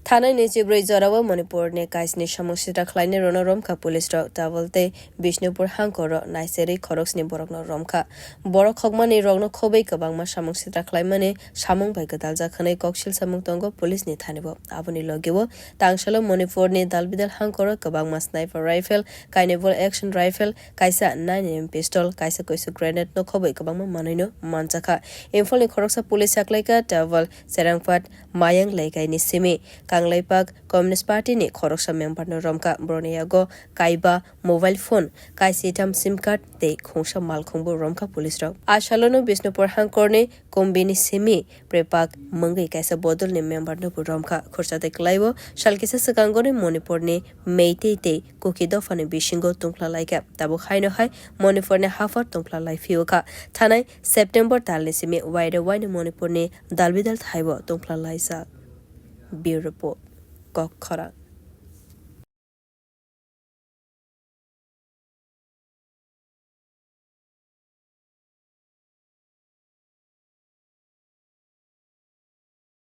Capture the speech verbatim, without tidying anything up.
Thanai ni chibrwi jorao Manipur ni kaisni samung sitra khlainai rokno romkha police rok, Tabal tei Bishnupur hangkor o naiserwi khoroksni borokno romkha. Borok khokmani rokno khobwi kwbangma samung sitra khlaimani samung bai gwdaljak hwnwi koksil samung tongo police ni thani bo. Aboni logi o tangsalo Manipur ni dalbidal hangkor o kwbangma sniper rifle, kainwi bolt action rifle, kaisa nine mm pistol, kaisa kuisuk grenade no khobwi kwbangma manwi no manjakha. Imphal ni khoroksa police saklaikha Tabal Serangpat Mayang Leikaini simi Kanglaipak Communist Party ni khoroksa member no romkha. Boroni yago kaiba mobile phone, kaisitham sim card tei khungsa malkhungbo romkha police rok. Asalono Bishnupur hangkorni Kumbini simi Prepak mungwi kaisa bodolni member no bo romkha. Khursa tei kwlaibo sal kisa swkangoni Manipurni Meitei tei Kuki dophani bisingo tungphla laikha. Tabuk haino hai Manipurni haphar tungphla lai phiyokha. Thanai September talni simi waire waino Manipurni dalbidal thaibo tungphla laijak. Bureau Report, Kok Khorang.